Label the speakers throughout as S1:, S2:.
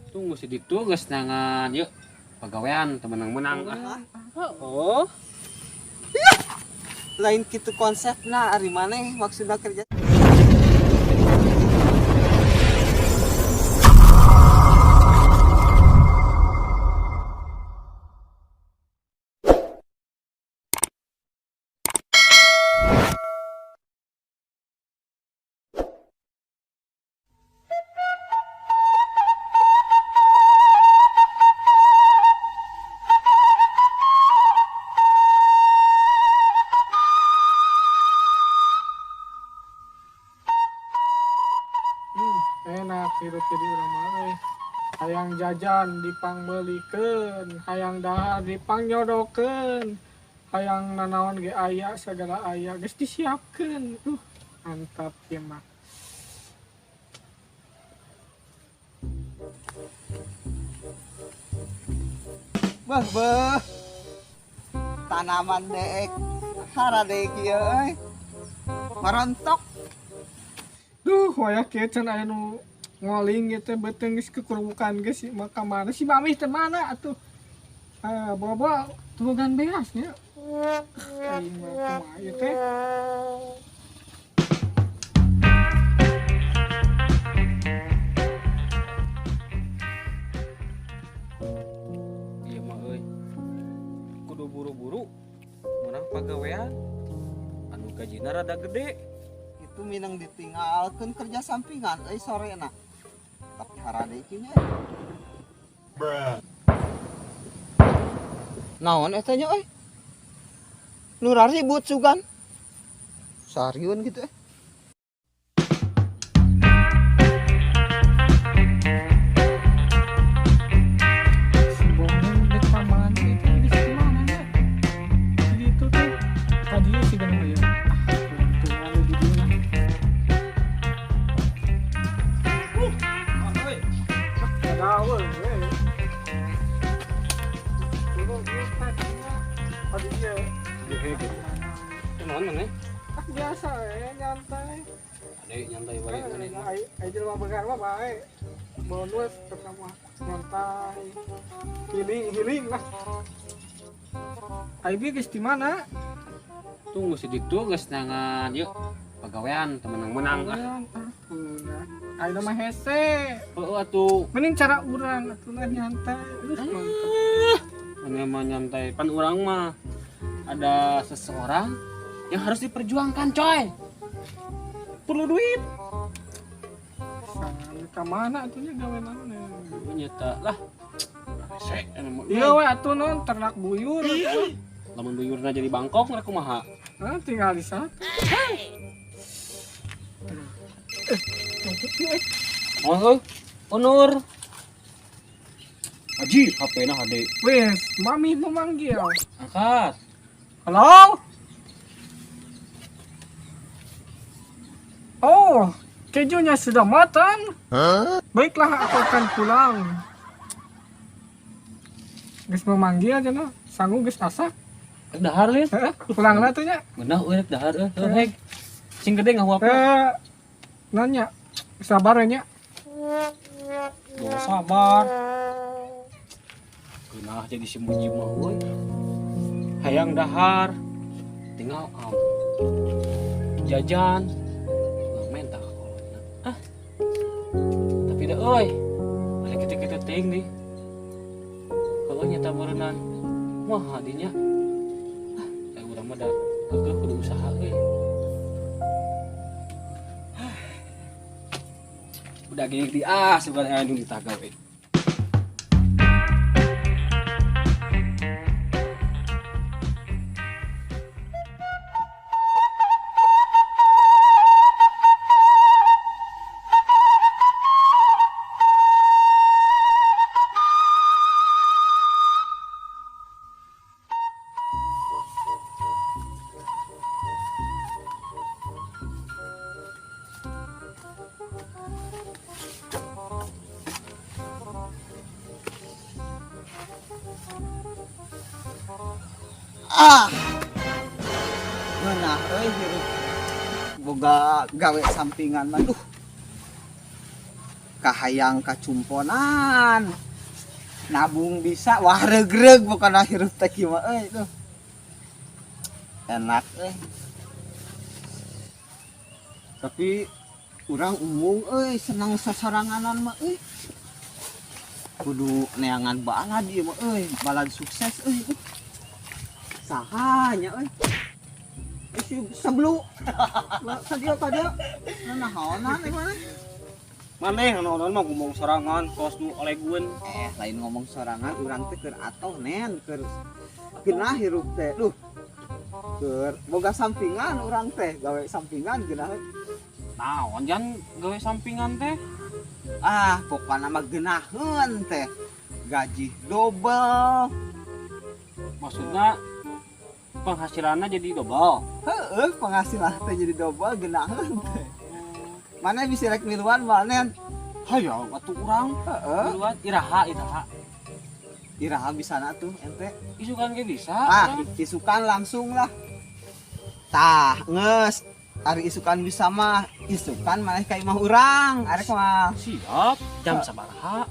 S1: Tunggu si ditugas nangan yuk pagawean temenang-menang ah. Oh,
S2: Lain kitu konsepna ari maneh maksudna kerja.
S3: Enak hidup jadi urang mah euy. Hayang jajan dipangmeulikeun, hayang dahar dipangnyodokkeun, hayang nanaon ge aya, segala aya geus disiapkeun. Mantap ieu mah.
S2: Beuh beuh. Tanaman deek harade kieu euy. Marontok.
S3: Duh, wayah kieu can aya nu ngoling ieu teh beuteung geus kekurubukan geus si mah ka mana si Mami teh mana atuh. Ah, bawa-bawa tulugan beas nya. Aing mah kumaha ieu teh.
S1: Iya mah euy. Kudu buru-buru menang pagawean anu gajina rada gede.
S2: Itu minang ditinggalkeun kerja sampingan euy sorena. Tapi harade kieu nya. Naon eta nya euy? Nu raribut sugan. Sariun gitu eh.
S3: Si Boneng dek ka mana itu geus di mana nya? Di ditu teh. Ka dieu sih geuning aya. Ah, untungan di dieu lah. Ada we. Dulu dia tadinya tadi dia
S1: Gehe gitu. Naon maneh?
S3: Ah, biasa we nyantai.
S1: Ade nyantai wae maneh.
S3: Ai ai jelema beunghar mah bae. Bonus pertama nyantai. Healing healing lah. Ai geus di mana?
S1: Tunggu si ditugas nangan yuk pagawean temenang-menang ah.
S3: Ai mah hese.
S1: Heeh atuh.
S3: Mending cara urang atuh lah nyantai. Mantap.
S1: Maneh mah nyantai pan urang mah ada seseorang yang harus diperjuangkan coy. Perlu duit.
S3: Sana ka mana atuh nya gawe naon ya?
S1: Nyata lah. Hese anu mah.
S3: Iya we atuh non ternak buyur.
S1: Lamun buyurna jadi Bangkok rek kumaha?
S3: Hah, tinggal di satu.
S1: Oh, heuh. Onur. Haji, HP-na hade.
S3: Wes, mami memanggil.
S1: Angkat.
S3: Halo? Oh, kejunya sudah matang. Baiklah, aku akan pulang. Geus memanggil aja no. Sanggup geus asak.
S1: Dahar lieu.
S3: Heeh, pulang lah tuh nya.
S1: Ngeunah euy rek dahar euy. Heuh heg. Sing gede ngahuapna.
S3: Nanya. Sabar nya.
S1: Duh, sabar. Geunah jadi si Muji mah euy. Hayang dahar. Tinggal am. Jajan. Menta kolotna. Ah. Tapi da euy. Balik kitu-kitu teuing nih. Kalau nyata meureunnan mah hadinya. Ah, urang mah da keukeuh kudu usaha euy. Udah gini di ah sebenarnya anu ditagawe.
S2: Ah. Ngeunah euy hirup. Boga gawe sampingan mah duh. Kahayang kacumponan. Nabung bisa, wah regreg bukan hirup teh kieu mah euy tuh. Enak euy. Tapi urang embung euy senang sasoranganan mah euy. Kudu neangan balad ieu mah euy, balad sukses euy. Saha nya euy. Si sebelu. Ka dieu ka dieu. Naonan ieu mah?
S1: Maneh naon mah ngomong sorangan kos nu olegueun.
S2: Eh, lain ngomong sorangan urang teh keur atoh nen, keur geunah hirup teh. Duh. Keur boga sampingan urang teh, gawe sampingan geunah.
S1: Naon jan gawe sampingan teh?
S2: Ah, pokona mah geunaheun teh. Gaji dobel.
S1: Maksudna penghasilannya jadi dobel.
S2: Heeh, penghasilan teh jadi dobel geunaheun teh. Mana bisa rek miluan moal nen?
S1: Hayang atuh urang.
S2: Heeh.
S1: Miluan iraha iraha.
S2: Iraha bisana tuh ente.
S1: Isukan ge bisa.
S2: Ah, isukan langsung lah. Tah, geus. Ari isukan bisa mah, isukan maneh ka imah urang, arek mah.
S1: Siap, jam sabaraha?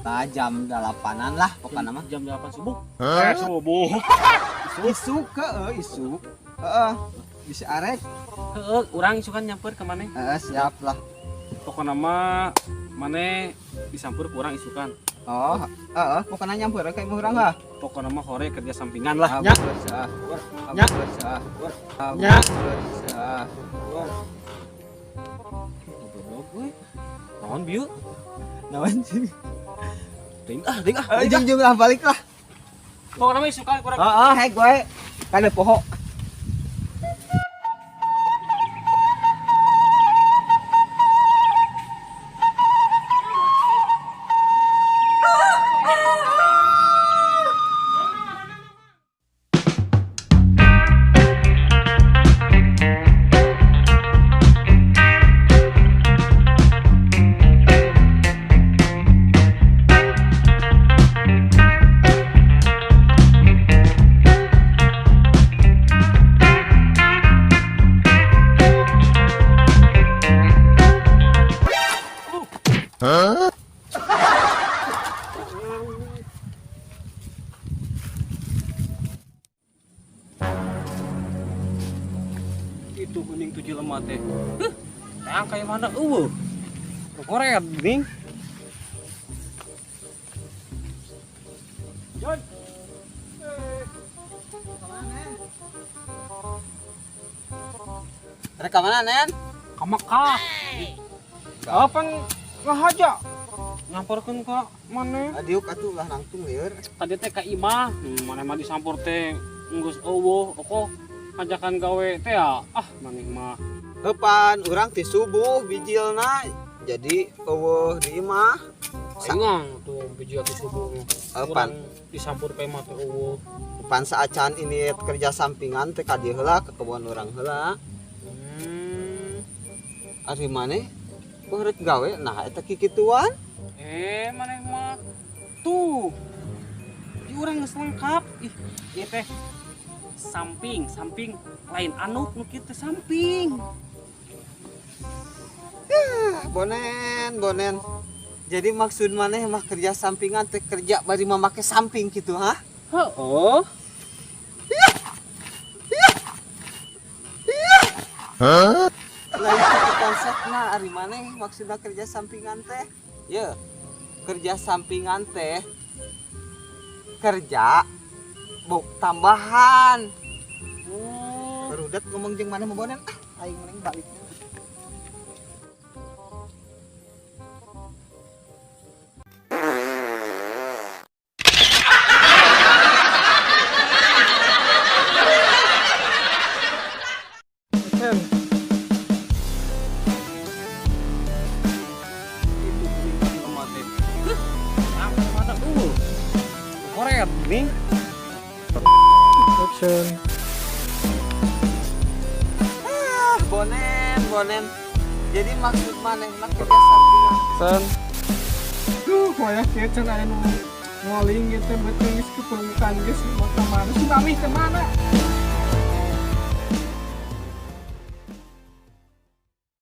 S2: Tah jam 8-an lah pokona mah.
S1: Jam 8 subuh. Eh, subuh.
S2: Isuk heeh, isuk. Heeh. Bisa arek.
S1: Heeh, urang isukan nyamper ke maneh.
S2: Heeh, siap lah.
S1: Pokona mah maneh disamper ku urang isukan.
S2: Oh, heeh, pokona nyamper ka imah urang lah.
S1: Pokona mah hore kerja sampingan lah.
S2: Nya.
S3: Nya.
S2: Nya.
S3: Nya.
S1: Goblok euy. Naon bieu?
S2: Naon sih?
S1: Ting ah, ting ah.
S2: Eh, jeung jeung lah balik lah.
S1: Pokona mah isukan kurang.
S2: Heeh, hek gue. Kana poho.
S1: Itu kuning tuh jelema teh. Heuh, teh kayak mana eueuh. Koret geuning.
S3: Jon.
S2: Rek ka mana, Nen?
S1: Ka Mekah.
S3: Apa ngahaja?
S1: Nyamperkeun ka maneh.
S2: Adiuk atuh lah nangtung lieur.
S1: Tadi teh ka imah, maneh mah disampur teh geus eueuh, oko ajakan gawe teh ya. Ah, maneh mah.
S2: Eupan urang ti subuh bijilna. Jadi eueuh di imah.
S1: Saingan tuh bijil ti subuh.
S2: Eupan
S1: Urang disampur ka imah teh eueuh.
S2: Pan saacan ini kerja sampingan teh ka dieu heula ke kebon urang heula. Ari maneh kok rek gawe nah eta kikituan?
S1: Eh, maneh mah tuh. Di urang geus lengkap. Ih, ieu teh samping, samping lain anuk nu kieu teh samping.
S2: Ah, bonen, bonen. Jadi maksud maneh mah kerja sampingan teh kerja bari mamake samping gitu, ha?
S1: Heeh.
S2: Lain kitu konsepna ari maneh maksudna kerja sampingan teh. Ye. Kerja sampingan teh kerja bok tambahan.
S1: Oh.
S2: Barudak ngomong jeung maneh mah bonen. Ah, aing mending balik.
S3: Action.
S1: Itu kuning jelema teh. Heuh, sampai mana eueuh. Koret geuning.
S3: Action.
S2: Ah, bonen, bonen. Jadi maksud maneh mah kerja sampingan.
S3: Sen. Duh, wayah kieu can aya nu ngoling gitu beuteung geus ke permukaan geus mah ka mana? Tsunami ke mana?